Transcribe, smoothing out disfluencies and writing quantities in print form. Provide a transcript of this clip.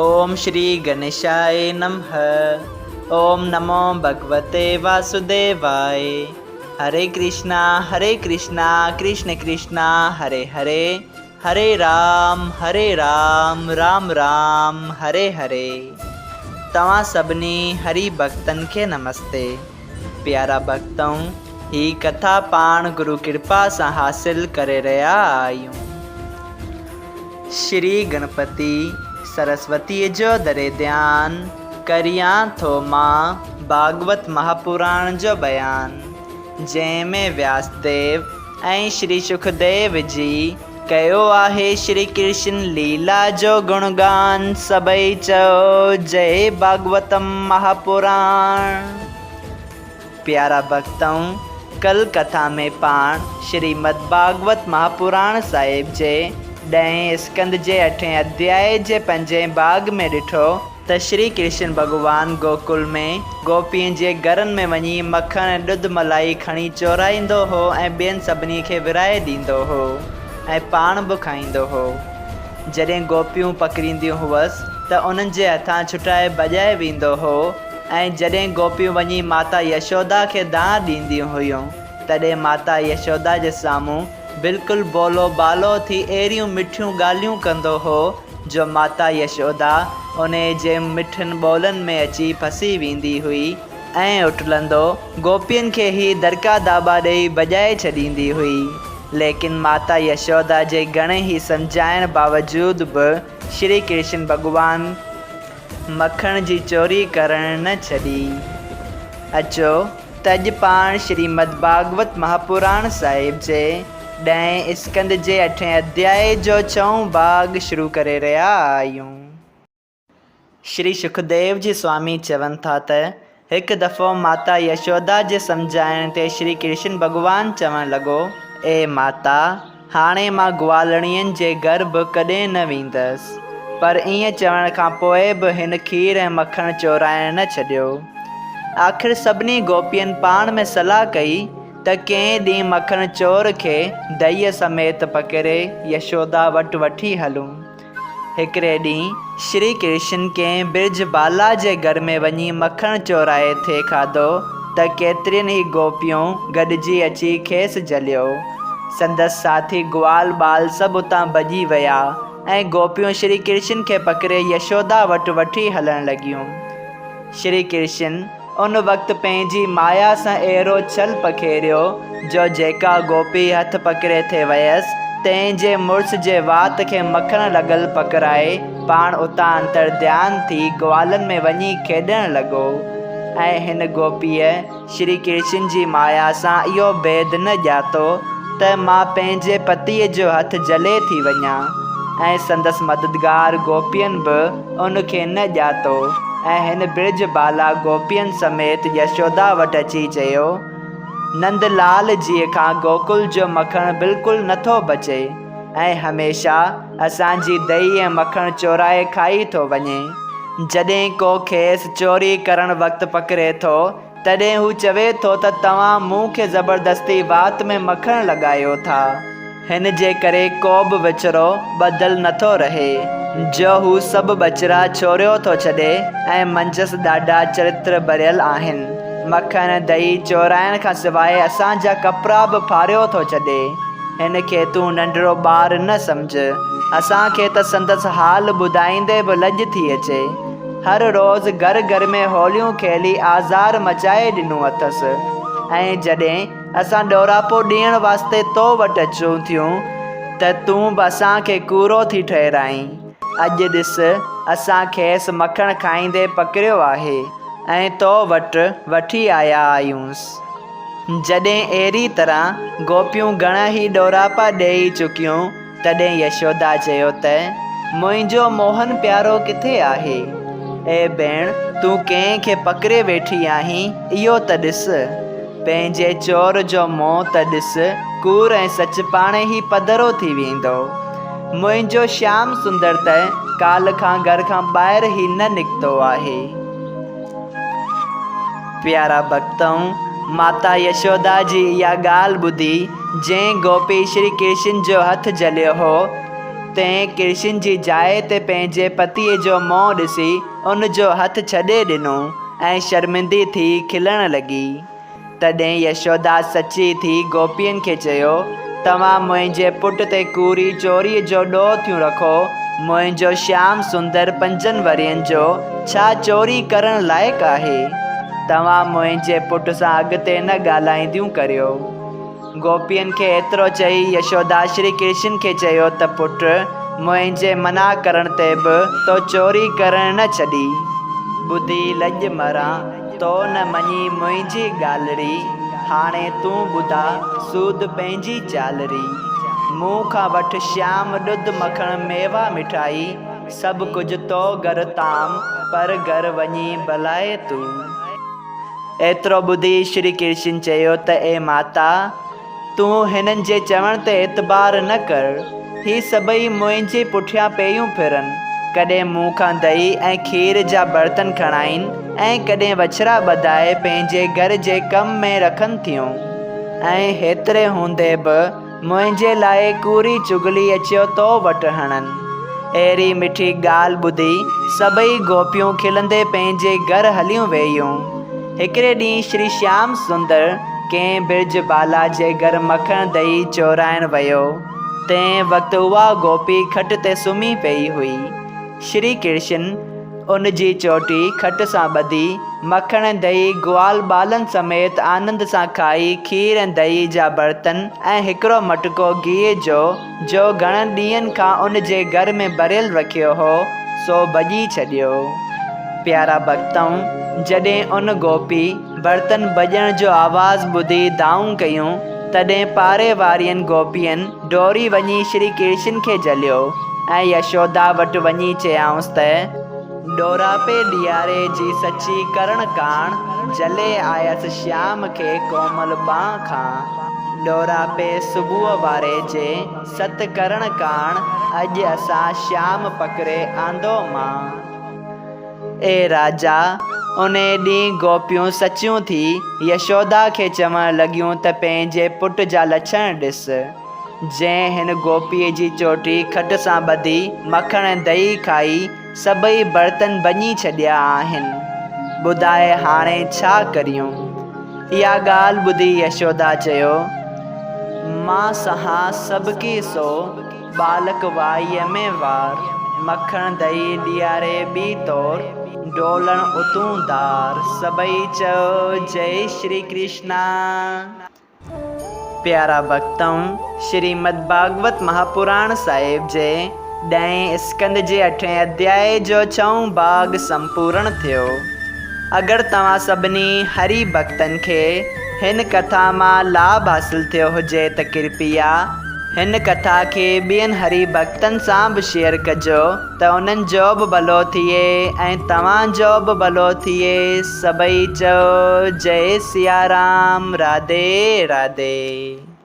اوم شري گنيشاء نمھ اوم نمو ڀڳوتي واسوديواء هري ڪرشنا هري ڪرشنا ڪرشن ڪرشنا هري هري هري رام هري رام رام رام هري هري توهان سڀني هري ڀڳتن کي نمستي پيارا ڀڳتؤ هي ڪٿا پاڻ گرو ڪرپا سان حاصل ڪري رهيا آهيون. شري گڻپتي سرسوتيء جو دري ڌيان، ڪريان ٿو مان ڀاڳوت مهاپراڻ جو بيان، جنهن ۾ وياس ديو ۽ شري شڪديو جي ڪيو آهي شري ڪرشن ليلا جو گڻگان، سڀئي چئو جئي ڀاڳوتم مهاپراڻ. پيارا ڀڳتؤ! ڪل ڪٿا ۾ پاڻ شريمد ڀاڳوت مهاپراڻ صاحب جي ڏهين اسڪنڌ جي اٺين اڌيائي جي پنجين ڀاڳ ۾ ڏٺو ته شري ڪرشن ڀڳوان گوڪل ۾ گوپين جي گهرن ۾ وڃي مکڻ ۽ ڏڌ ملائي کڻي چورائيندو هو ۽ ٻين سڀني کي ورهائي ڏيندو هو ۽ پاڻ به کائيندو هو. جڏهن گوپيون پڪڙينديون هئس ته انهن جي هٿان ڇٽائي ڀڄائي ويندو هو. ۽ جڏهن گوپيون وڃي ماتا يشودا کي دانهن ڏينديون هيون، تڏهن ماتا يشودا جي سامهون بلڪل بولو بالو ٿي اهڙيون مٺيون ڳالهيون ڪندو هو، جو ماتا يشودا انهيء جي مٺن ٻولن ۾ اچي ڦسي ويندي هئي ۽ اٽلندو گوپين کي هي دڙڪا داٻا ڏيئي ڀڄائي ڇڏيندي هئي. ليڪن ماتا يشودا جي گهڻي ئي سمجهائڻ باوجود به شري ڪرشن ڀڳوان، مکڻ جي چوري ڪرڻ نه ڇڏي. اچو ته اڄ پاڻ شريمد ڀاڳوت مهاپراڻ صاحب جي ڏهين اسڪنڌ جي اٺين اڌيائي جو ڇهون ڀاڳ شروع ڪري رهيا آهيون. شري شڪديو جي سوامي چون ٿا ته هڪ دفعو ماتا يشودا جي سمجهائڻ تي شري ڪرشن ڀڳوان چوڻ لڳو، اي ماتا! هاڻي مان گوالڻين جي گهر به ڪڏهن نه ويندس. پر ائين چوڻ کان پوء به هن کير ۽ مکڻ چورائڻ نه ڇڏيو. آخر سڀني گوپين پاڻ ۾ صلاح ڪئي ته ڪنهن ڏينهن مکڻ چور کي دهيء سميت پڪڙي يشودا وٽ وٺي هلون. هڪڙي ڏينهن شري ڪرشن ڪنهن برج بالا جي گهر ۾ وڃي مکڻ چورائي ٿي کاڌو ته ڪيترين ئي گوپيون گڏجي اچي کيس جهليو. سندس ساٿي گوال ٻال سڀ اتان ڀڄي ويا ۽ گوپيون شري ڪرشن کي پڪڙي يشودا وٽ وٺي هلڻ لڳيون. شري ڪرشن ان وقت پنهنجي مايا سان اهڙو ڇل پکيڙيو، جو جيڪا گوپي هٿ پڪڙي ٿي ويس، تنهن جي مڙس جي وات کي مکڻ لڳل پڪڙائي، پاڻ اتان انتر ڌيان ٿي گوالن ۾ وڃي کيڏڻ لڳو. ۽ هن گوپيء شري ڪرشن جي مايا سان اهو ڀيد نه ڄاتو ته مان پنهنجي پتيء جو هٿ جهلي ٿي وڃان ۽ سندس مددگار گوپين به ان کي نه ڄاتو ۽ هن برج بالا گوپين سميت يشودا وٽ اچي چيو، نند لال جيء کان گوڪل جو مکڻ بلڪل نٿو بچي ۽ هميشه اسان جي دهي ۽ مکڻ چورائي کائي ٿو وڃي. جڏهن ڪو کيس چوري ڪرڻ وقت پڪڙي ٿو، تڏهن هو چوي ٿو ته توهان مون کي زبردستي وات ۾ مکڻ لڳايو ٿا. هن جي ڪري ڪو به وچڙو ٻڌل نٿو رهي، جو هو سڀ ٻچڙا ڇوڙيو ٿو ڇڏي ۽ منجهس ڏاڍا چرتر ڀريل آهن. مکڻ، دهي چورائڻ کان سواء اسان جا ڪپڙا به ڦاڙيو ٿو ڇڏي. هن کي تون ننڍڙو ٻار نه سمجهه. اسان کي ته سندس حال ٻڌائيندي به لڄ ٿي اچي. هر روز گهر گهر ۾ هوليون کيلي آزار مچائي ڏنو اٿس ۽ جڏهن اسان ڏوراپو ڏيڻ واسطي تو وٽ اچون ٿيون ته تون به اسان کي ڪوڙو ٿي ٺهرائين. اڄ ڏس اسان کيس مکڻ کائيندي پڪڙيو آهي ۽ تو وٽ وٺي آيا آهيونس. جڏهن اهڙي طرح گوپيون گهڻا ئي ڏوراپا ڏيئي چڪيون تڏهن يشودا چيو ته، منهنجو موهن پيارو ڪٿي آهي؟ اي ڀيڻ، تون ڪنهن کي پڪڙي ويٺي آهين، اهو ته ڏس. پنهنجي چور جو منهن ته ڏس، ڪوڙ ۽ سچ پاڻيهي پڌرو ٿي ويندو. منهنجو شيام سندر ته ڪالهه کان گهر کان ٻاهر ئي نه نڪتو آهي. پيارا ڀڳتؤ! ماتا يشودا جي اها ڳالهه ٻڌي، جنهن گوپي شري ڪرشن جو هٿ جهليو هو، تنهن ڪرشن جي جاء تي پنهنجي پتيء جو منهن ڏسي ان جو هٿ ڇڏي ڏنو ۽ شرمندي ٿي کلڻ لڳي. تڏهن يشودا سچي ٿي گوپين کي چيو، توهان منهنجي پٽ تي ڪوڙي چوريء جو ڏوهه ٿيون رکو، منهنجو شيام سندر پنجن ورهين جو ڇا چوري ڪرڻ لائق آهي؟ توهان منهنجي پٽ سان اڳتي نه ڳالهائينديون ڪريو. گوپين کي ايترو چئي يشودا شري ڪرشن کي چيو ته پٽ! منهنجي منع ڪرڻ تي به تو چوري ڪرڻ نه ڇڏي. ٻڌي لڄ مران، تو نه مڃي منهنجي ڳالهڙي، هاڻي تون ٻڌا سود پنهنجي چالڙي. مون کان وٺ شيام ڏڌ مکڻ ميوا مٺائي، سڀ ڪجهه تو گهر طعام، پر گهر وڃي ڀلائي تون. ايترو ٻڌي شري ڪرشن چيو ته اي ماتا! تون هنن جي چوڻ تي اعتبار نه ڪر. هي سڀئي منهنجي پٺيان پيون ڦرن. ڪڏهن مون کان دهي ۽ کير جا برتن کڻائين ۽ ڪڏهن وڇڙا ٻڌائي پنهنجي گهر جي ڪم ۾ رکن ٿيون. ۽ هيتري هوندي به منهنجي لاء ڪوڙي چغلي اچيو تو وٽ هڻن. اهڙي مٺي ڳالهه ٻڌي سڀئي گوپيون کلندي پنهنجي گهر هليون ويون. هڪڙي ڏينهن شري شيام سندر ڪنهن برج بالا جي گهر مکڻ دهي چورائڻ ويو. تنهن وقت اها گوپي کٽ تي سمهي پيئي هئي. شري ڪرشن ان جي چوٽي کٽ سان ٻڌي، مکڻ ۽ دهي گوال ٻالن سميت آنند سان کائي کير ۽ دهي جا برتن ۽ هڪڙو مٽڪو گيهه جو، جو گهڻن ڏينهن کان ان جي گهر ۾ ڀريل رکيو هو، سو ڀڄي ڇڏيو. پيارا ڀڳتؤ! جڏهن ان گوپي برتن ڀڄڻ جو آواز ٻڌي دانهون ڪيون، تڏهن پاڙي وارين گوپين ڊوڙي وڃي شري ڪرشن کي جهليو ۽ يشودا وٽ وڃي چيائونس ته. ڏوراپي ڏياري جي سچي ڪرڻ ڪاڻ، جهلي آيس شيام کي ڪومل ٻانهن کان. ڏوراپي صبح واري جي ست ڪرڻ ڪاڻ، اڄ اسان شيام پڪڙي آندو مان. اي راجا! انهيء ڏينهن گوپيون سچيون ٿي يشودا کي چوڻ لڳيون ته پنهنجي پٽ جا لڇڻ ڏس، جنهن هن گوپيء جي چوٽي کٽ سان ٻڌي مکڻ ۽ دهي کائي سڀئي برتن ڀڃي ڇڏيا آهن. ٻڌاء هاڻي ڇا ڪريون؟ اها ڳالهه ٻڌي يشودا چيو. مان سهان سڀڪي سو. ٻالڪ وائيء ۾ وار، مکڻ دهي ڏياري ٻي طور، ڊولڻ اتون دار، سڀئي چئو جئي شري ڪرشنا. پيارا ڀڳتؤ! شريمد ڀاڳوت مهاپراڻ صاحب جي ڏهين اسڪنڌ جي اٺين اڌيائي جو ڇهون ڀاڳ سمپورڻ ٿيو. اگر توهان سڀني هري ڀڳتن کي هن ڪٿا مان لاڀ حاصل ٿيو هجي ته ڪرپيا هن ڪٿا کي ٻين هري ڀڳتن سان به شيئر ڪجو ته انهن جو به ڀلو ٿئي ۽ توهان جو به ڀلو ٿئي سڀئي چئو جئي سيارام راڌي راڌي.